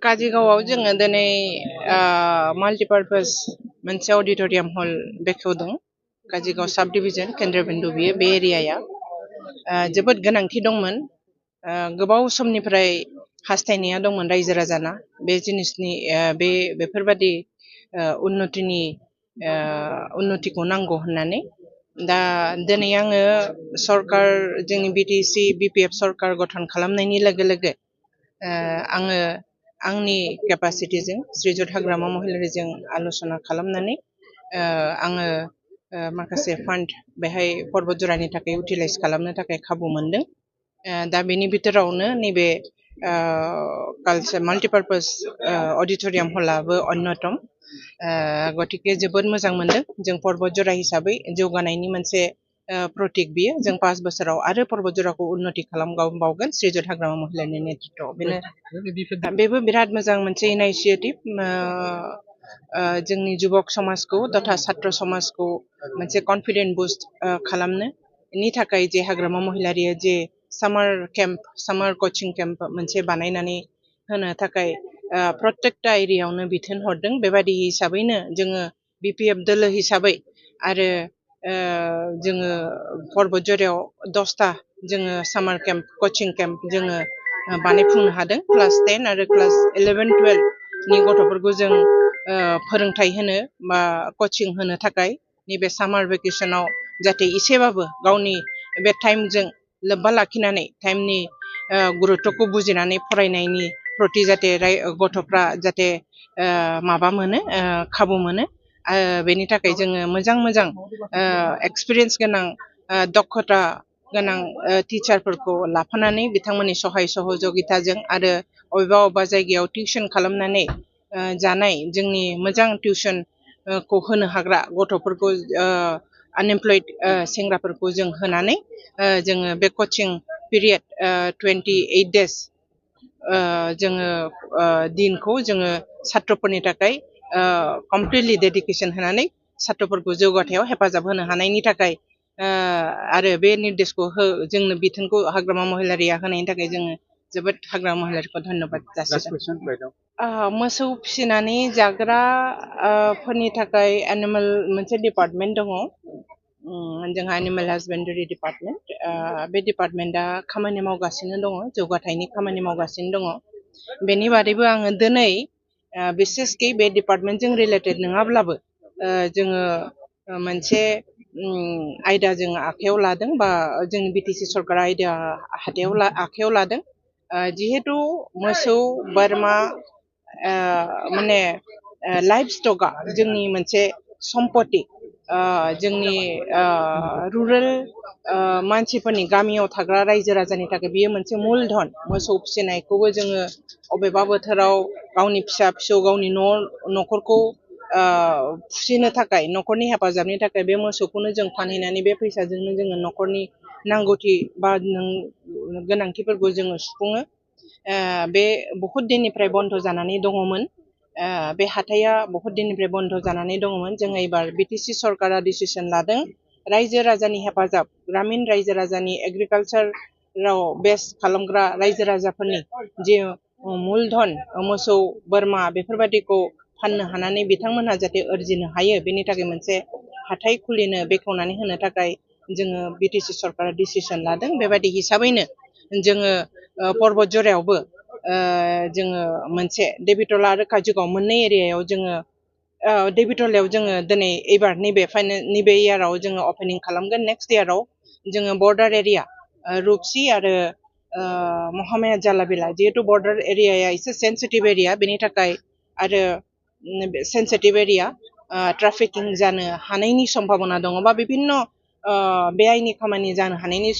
काजिगावआव जोङो दिनै माल्टिपार्पस मोनसे अडिटोरियाम हल बेखेवदों। काजिगाव साब डिभिजन केन्द्रबिन्दु बियो बे एरियाया जोबोद गोनांथि दंमोन। गोबाव समनिफ्राय हास्थायनाया दंमोन रायजो राजाना बे जिनिसनि बेफोरबादि उन्नतिखौ नांगौ होननानै। दा दिनै आङो सरकार जोंनि बिटिसि बिपिएफ सरकार गठन खालामनायनि लोगो लोगो आङो आंनि केपासिटिजों श्रीजुत हाग्रामा महिलारीजों आल'सना खालामनानै आङो माखासे फान्ड बेहाय पर्बत जरानि थाखाय इउटिलाइज खालामनो थाखाय खाबु मोनदों। दा बेनि बिथोरावनो नैबे माल्टिपार्पस अडिटोरियाम हलाबो अन्यतम। गतिके जोबोद मोजां मोनदों। जों पर्बत जरा हिसाबै जौगानायनि मोनसे प्रतीक बियो। जों 5 बोसोराव आरो पर्बत जराखौ उन्नति खालामबावगोन श्रीजुत हाग्रामा महिलारीनि नेतृत्वआव। बेबो बिराद मोजां मोनसे इनिशिएटिभ। जोंनि जुबक समाजखौ तथा छात्र समाजखौ मोनसे कन्फिडेन्ट बुस्ट खालामनो थाखाय जे हाग्रामा महिलारीया जे सामार कचिं केम्प मोनसे बानायनानै होनो थाखाय प्रत्येकटा एरियायावनो बिथोन हरदों। बेबायदि हिसाबैनो जोङो बिपिएफ दोलो हिसाबै आरो जोङो पर्बत जरायाव 10टा जोङो सामार केम्प कचिं केम्प जोङो बानायफुंनो हादों। क्लास 10 आरो क्लास 11-12 नि गथ'फोरखौ जों फोरोंथाइ होनो बा कचिं होनो थाखाय नैबे सामार भेकेसनाव जाहाथे एसेबाबो गावनि बे टाइमजों लोब्बा लाखिनानै टाइमनि गुरुत्वखौ बुजिनानै फरायनायनि प्रति जाहाथे गथ'फ्रा जाहाथे माबा मोनो खाबु मोनो। बेनि थाखाय जोङो मोजां एक्सपिरियेन्स गोनां दक्षता गोनां टिचारफोरखौ लाफानानै बिथांमोननि सहाय सहयोगिताजों आरो अबेबा जायगायाव टिउसन खालामनानै जानाय जोंनि मोजां टिउसनखौ होनो हाग्रा गथ'फोरखौ आनएमप्लयड सेंग्राफोरखौ जों होनानै जोङो बे कचिं पिरियड 28 days जोङो दिनखौ जोङो छात्रफोरनि थाखाय कमप्लिटलि डेडिकेसन होनानै छात्रफोरखौ जौगाथायाव हेफाजाब होनो हानायनि थाखाय आरो बे निर्देशखौ जोंनो बिथोनखौ हाग्रामा महिलारीया होनायनि थाखाय जोङो जोबोद हाग्रामा महिलारीखौ धन्यबाद जासिदों। मोसौ फिसिनानै जाग्रा फोरनि थाखाय एनिमेल मोनसे डिपार्टमेन्ट दङ। जोंहा एनिमेल हासबेन्डारि डिपार्टमेन्ट। बे डिपार्टमेन्टआ खामानि मावगासिनो दङ, जौगाथायनि खामानि मावगासिनो दङ। बेनि बादैबो आङो दिनै बिसेसकि बे डिपार्टमेन्टजों रिलेटेड नङाब्लाबो जोङो मोनसे आयदा जों आखायाव लादों बा जोंनि बिटिसि सरकारा आखायाव लादों। जिहेतु मोसौ बोरमा माने लाइफ स्टकआ जोंनि मोनसे सम्पति। जोंनि रुरेल मानसिफोरनि गामियाव थाग्रा रायजो राजानि थाखाय बियो मोनसे मुलधन। मोसौ फिसिनायखौबो जोङो अबेबा बोथोराव गावनि फिसा फिसौ गावनि न'खरखौ फिसिनो थाखाय न'खरनि हेफाजाबनि थाखाय बे मोसौखौनो जों फानहैनानै बे फैसाजोंनो जोङो न'खरनि नांगौथि बा गोनांथिफोरखौ जोङो सुफुङो। बे बहुद दिननिफ्राय बन्द जानानै दङमोन। बे हाथाया बहुत दिननिफ्राय बन्द जानानै दङमोन। जोङो एबार बिटिसि सरकारा डिसिसन लादों रायजो राजानि हेफाजाब ग्रामिन रायजो राजानि एग्रिकालचाराव बेस खालामग्रा रायजो राजाफोरनि जे मुलधन मोसौ बोरमा बेफोरबादिखौ फाननो हानानै बिथांमोनहा जाहाथे आरजिनो हायो बेनि थाखाय मोनसे हाथाय खुलिनो बेखेवनानै होनो थाखाय जोङो बिटिसि सरकारा डिसिसन लादों। बेबायदि हिसाबैनो जोङो पर्बत जरायावबो जोङो मोनसे देबिटला आरो काजिगाव मोननै एरियायाव जोङो देबिटलायाव जोङो दिनै एबार नैबे इयाराव जोङो अपेनिं खालामगोन। नेक्स्ट इयाराव जोङो बर्डार एरिया रुपसि आरो महामाया जालाबिला जिहेतु बर्डार एरियाया एसे सेन्सिटिभ एरिया बेनि थाखाय आरो सेन्सिटिभ एरिया ट्राफिकिं जानो हानायनि सम्भाबना दङ बा बिभिन्न बेआइनि खामानि जानो हानायनि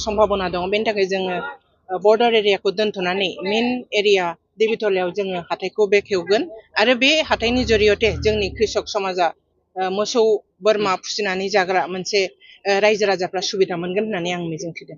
सम्भाबना दङ। बेनि थाखाय जोङो बर्डार एरियाखौ दोनथ'नानै मेन एरिया देबिटलायाव जोङो हाथायखौ बेखेवगोन आरो बे हाथायनि जरियते जोंनि कृषक समाजा मोसौ बोरमा फिसिनानै जाग्रा मोनसे रायजो राजाफ्रा सुबिदा मोनगोन होननानै आं मिजिंथिदों।